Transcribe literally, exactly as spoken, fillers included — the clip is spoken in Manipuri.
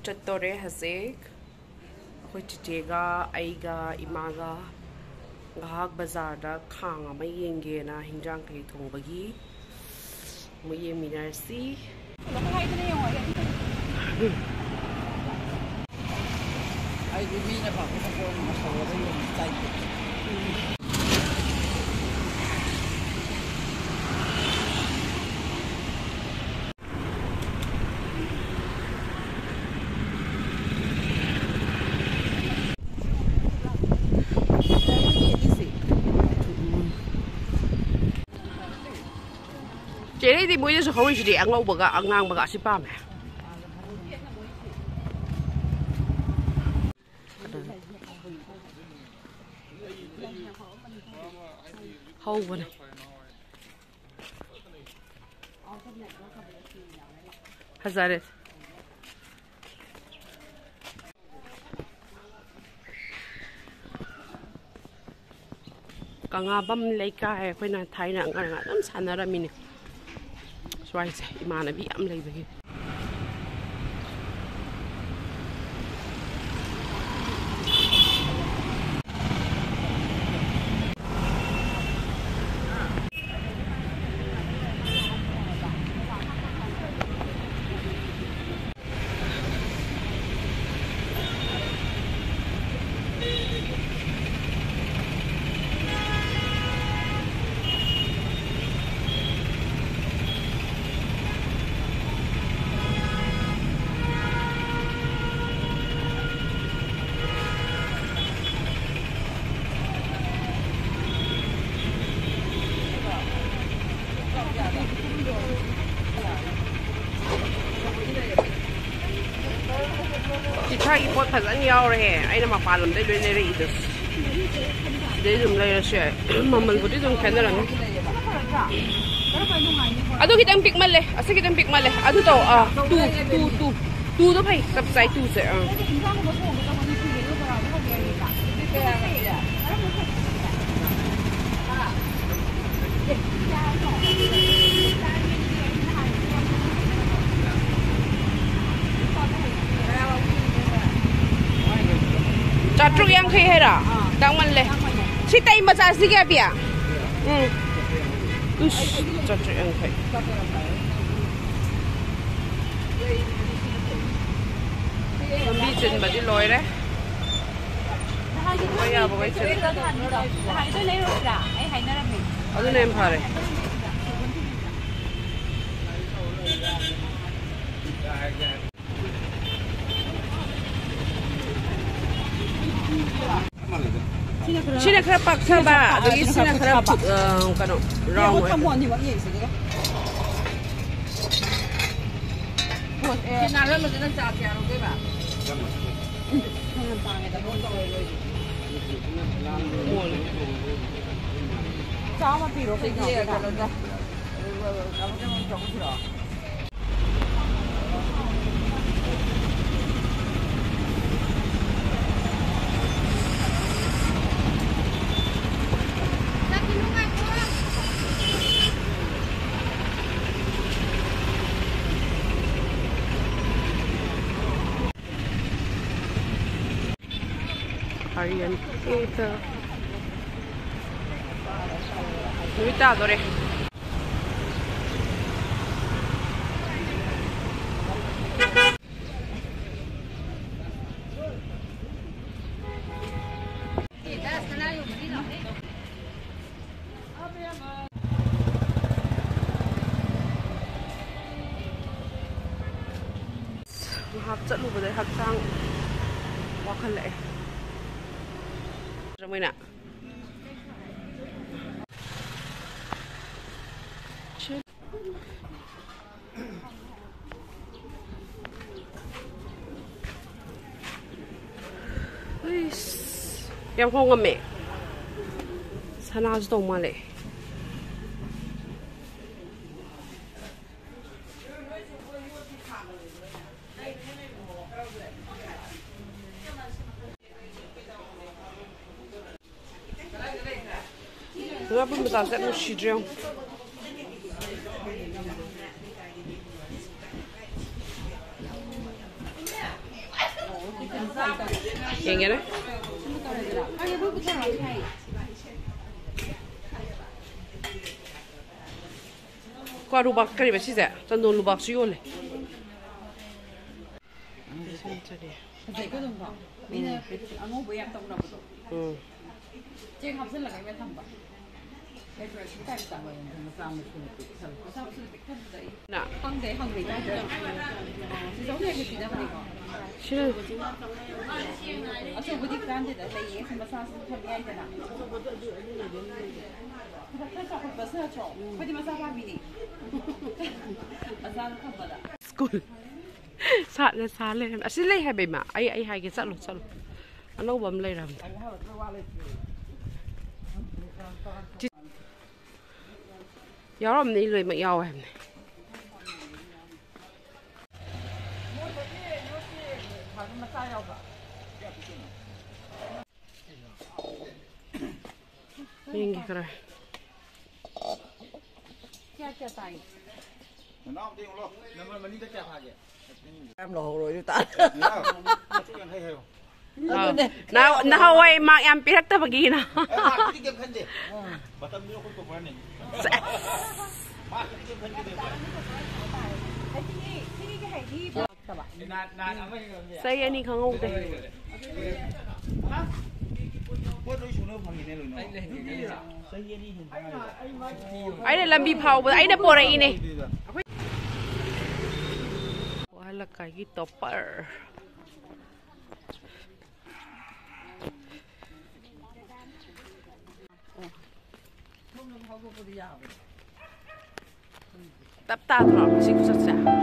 ꯆꯠꯇꯣꯔꯦ ꯍꯧꯖꯤꯛ꯫ ꯑꯩꯈꯣꯏ ꯆꯤꯆꯦꯒ ꯑꯩꯒ ꯏꯃꯥꯒ ꯉꯥꯏꯍꯥꯛ ꯕꯖꯥꯔꯗ ꯈꯥꯡ ꯑꯃ ꯌꯦꯡꯒꯦꯅ ꯍꯤꯟꯖꯥꯡ ꯀꯩ ꯊꯣꯡꯕꯒꯤ ꯑꯃꯨꯛ ꯌꯦꯡꯃꯤꯟꯅꯔꯁꯤ꯫ ꯑꯩꯗꯤ ꯃꯤꯅ ꯐꯕ ꯃꯈꯣꯡ ꯃꯁꯧꯔꯒ ꯌꯦꯡꯉꯤ ꯇꯥꯏꯞꯇ꯫ ꯆꯦꯔꯩꯗꯤ ꯃꯣꯏꯗꯁꯨ ꯍꯧꯔꯤꯁꯤꯗꯤ ꯑꯉꯧꯕꯒ ꯑꯉꯥꯡꯕꯒ ꯑꯁꯤ ꯄꯥꯝꯃꯦ꯫ ꯍꯧꯕꯅꯦ꯫ ꯐꯖꯔꯦ꯫ ꯀꯪꯂꯥꯕꯝ ꯂꯩꯀꯥꯏ ꯑꯩꯈꯣꯏꯅ ꯊꯥꯏꯅ ꯑꯉꯥꯡ ꯑꯗꯨꯝ ꯁꯥꯟꯅꯔꯝꯃꯤꯅꯦ ꯁ꯭ꯋꯥꯏꯁꯦ, ꯏꯃꯥꯟꯅꯕꯤ ꯌꯥꯝ ꯂꯩꯕꯒꯤ꯫ ꯆꯤꯊꯥꯒꯤ ꯄꯣꯠ ꯐꯖꯅ ꯌꯥꯎꯔꯦ꯫ ꯑꯩꯅ ꯃꯄꯥꯟ ꯂꯝꯗꯩ ꯂꯣꯏ ꯂꯩꯔꯛꯏꯗꯣ꯫ ꯁꯤꯗꯩ ꯑꯗꯨꯝ ꯂꯩꯔꯁꯨ ꯌꯥꯏ꯫ ꯃꯃꯜꯕꯨꯗꯤ ꯑꯗꯨꯝ ꯈꯦꯠꯅꯔꯝꯅꯤ꯫ ꯑꯗꯨ ꯈꯤꯇꯪ ꯄꯤꯛꯃꯜꯂꯦ꯫ ꯑꯁꯤ ꯈꯤꯇꯪ ꯄꯤꯛꯃꯜꯂꯦ꯫ ꯑꯗꯨ ꯇꯧ꯫ ꯑꯥ, ꯇꯨ, ꯇꯨ, ꯇꯨ꯫ ꯇꯨꯗꯣ ꯐꯩ꯫ ꯆꯞ ꯆꯥꯏ ꯇꯨꯁꯦ꯫ ꯑꯥ꯫ ꯆꯥꯇ꯭ꯔꯨꯛ ꯌꯥꯡꯈꯩ ꯍꯥꯏꯔꯣ? ꯇꯥꯡꯃꯜꯂꯦ꯫ ꯁꯤ ꯇꯩ ꯃꯆꯥꯁꯤ ꯀꯌꯥ ꯄꯤ? ꯎꯝ꯫ ꯏꯁ, ꯆꯥꯇ꯭ꯔꯨꯛ ꯌꯥꯡꯈꯩ꯫ ꯂꯝꯕꯤ ꯆꯤꯟꯕꯗꯤ ꯂꯣꯏꯔꯦ꯫ ꯂꯨꯄꯥ ꯌꯥꯕꯈꯩ ꯆꯤꯜꯂꯦ꯫ ꯅꯍꯥꯟꯗꯣ ꯂꯩꯔꯨꯁꯤꯔꯥ? ꯑꯩ ꯍꯥꯏꯅꯔꯝꯃꯦ꯫ ꯑꯗꯨꯅ ꯍꯦꯟꯅ ꯐꯔꯦ꯫ ꯁꯤꯅ ꯈꯔ ꯄꯥꯛꯊꯕ, ꯑꯗꯒꯤ ꯁꯤꯅ ꯈꯔ ꯐꯨꯠ-, ꯑ, ꯀꯩꯅꯣ, ꯔꯥꯎꯟ ꯑꯣꯏꯕ꯫ ꯁꯤ ꯅꯥꯜꯍꯟꯕꯗꯨꯅ ꯆꯥ ꯀꯌꯥ ꯂꯧꯗꯣꯏꯕ? ꯆꯥꯝꯃ ꯄꯤꯔꯣ, ꯁꯤꯗꯤ ꯀꯩꯅꯣꯗ꯫ Harian theater. ꯅꯨꯃꯤꯠ ꯇꯥꯗꯣꯔꯦ꯫ ꯉꯥꯏꯍꯥꯛ ꯆꯠꯂꯨꯕꯗꯩ ꯍꯛꯆꯥꯡ ꯋꯥꯈꯠꯂꯛꯑꯦ꯫ ꯃꯣꯏꯅ ꯏꯁ, ꯌꯥꯝ ꯍꯣꯡꯉꯝꯃꯦ꯫ ꯁꯅꯥꯁꯨ ꯇꯧ ꯃꯥꯜꯂꯦ꯫ ꯉꯥ ꯄꯨꯟꯕ ꯆꯥꯁꯦ, ꯅꯨꯡꯁꯤꯗ꯭ꯔꯦ ꯌꯦꯡꯉꯣ꯫ ꯌꯦꯡꯒꯦꯅꯦ꯫ ꯀ꯭ꯋꯥ ꯂꯨꯕꯥꯛ ꯀꯔꯤꯕ ꯁꯤꯁꯦ? ꯆꯟꯗꯣꯟ ꯂꯨꯕꯥꯛꯁꯨ ꯌꯣꯜꯂꯦ꯫ ꯐꯖꯩꯀꯣ ꯑꯗꯨꯝ ꯀꯣ꯫ ꯃꯤꯅ ꯑꯉꯧꯕ ꯌꯥꯝ ꯇꯧꯅꯕꯗꯣ꯫ ꯎꯝ꯫ ꯆꯦꯡ ꯍꯥꯞꯆꯜꯂꯒ ꯑꯩꯅ ꯊꯝꯕ꯫ ꯗꯦꯀꯣꯔꯦꯁꯟ ꯇꯥꯏꯞꯇ꯫ ꯃꯆꯥ ꯃꯁꯨꯅ ꯄꯤꯛ ꯊꯜꯂꯦ꯫ ꯃꯆꯥ ꯃꯁꯨꯅ ꯄꯤꯛ ꯊꯟꯕꯗ ꯑꯩ ꯅ? ꯈꯪꯗꯦ, ꯑꯩ ꯍꯪꯕ ꯏꯀꯥꯏꯗꯅ꯫ ꯁꯤꯗ ꯍꯧꯖꯤꯛ ꯍꯧꯖꯤꯛ ꯄꯤꯅꯕꯅꯤꯀꯣ꯫ ꯁꯤꯜ꯫ ꯑꯆꯧꯕꯗꯤ ꯀꯥꯟꯗꯦꯗ, ꯂꯩꯌꯦ꯫ ꯁꯤ ꯃꯆꯥꯁꯤꯁꯨ ꯊꯝ ꯌꯥꯏꯗꯅ꯫ ꯈꯔ ꯆꯥꯎꯈꯠꯄꯁꯨ ꯅꯠꯇ꯭ꯔꯣ? ꯑꯩꯈꯣꯏꯗꯤ ꯃꯆꯥ ꯄꯥꯝꯃꯤꯅꯦ꯫ ꯃꯆꯥꯗꯣ ꯊꯝꯕꯗ꯫ ꯁ꯭ꯀꯨꯜ꯫ ꯁꯥꯠꯂꯦ, ꯁꯥꯠꯂꯦ꯫ ꯑꯁꯤ ꯂꯩ ꯍꯥꯏꯕ, ꯏꯃꯥ꯫ ꯑꯩ, ꯑꯩ ꯍꯥꯏꯒꯦ꯫ ꯆꯠꯂꯣ, ꯆꯠꯂꯣ꯫ ꯑꯅꯧꯕ ꯑꯃ ꯂꯩꯔꯝꯅꯦ꯫ ꯌꯥꯎꯔꯝꯅꯤ, ꯂꯣꯏꯅꯃꯛ ꯌꯥꯎꯋꯦ ꯍꯥꯏꯕꯅꯦ꯫ ꯌꯦꯡꯒꯦ ꯈꯔ꯫ ꯀꯌꯥ ꯀꯌꯥ ꯇꯥꯏ? ꯅꯅꯥꯎꯗ ꯌꯦꯡꯉꯨ ꯂꯥꯎ꯫ ꯅꯝꯕꯔ ꯃꯅꯤꯡꯗ ꯀꯌꯥ ꯊꯥꯒꯦ? ꯌꯥꯝ ꯂꯧꯍꯧꯔꯣ, ꯑꯗꯨ ꯇꯥꯔꯦ꯫ ꯅꯅꯥꯎ, ꯃꯆꯨ ꯌꯥꯡꯈꯩ ꯍꯥꯏꯌꯣ꯫ ꯑꯥ꯫ ꯑꯗꯨꯅꯦ꯫ ꯅꯍꯥꯟ-, ꯅꯍꯥꯟꯋꯥꯏ ꯃꯥꯔꯛ ꯌꯥꯝ ꯄꯤꯔꯛꯇꯕꯒꯤꯅ꯫ ꯑꯦ, ꯃꯥꯔꯛꯀꯤꯗꯤ ꯀꯩꯝ ꯈꯟꯗꯦ꯫ ꯃꯇꯝꯗꯨꯗ ꯑꯩꯈꯣꯏ ꯇꯣꯄꯔꯅꯤ꯫ ꯁꯦꯁ꯫ ꯃꯥꯔꯛꯀꯤꯗꯤ ꯀꯩꯝ ꯈꯟꯈꯤꯗꯦ ꯑꯩꯈꯣꯏ꯫ ꯆꯍꯤ ꯑꯅꯤ ꯈꯪꯍꯧꯗꯦ꯫ ꯑꯩꯅ ꯂꯝꯕꯤ ꯐꯥꯎꯕꯗ ꯑꯩꯅ ꯄꯣꯔꯛꯏꯅꯦ꯫ ꯋꯥꯍꯜꯂꯛꯀꯥꯏꯒꯤ ꯇꯣꯞꯄꯔ꯫ ꯇꯞ ꯇꯥꯗ꯭ꯔꯣ ꯁꯤ ꯈꯨꯆꯠꯁꯦ?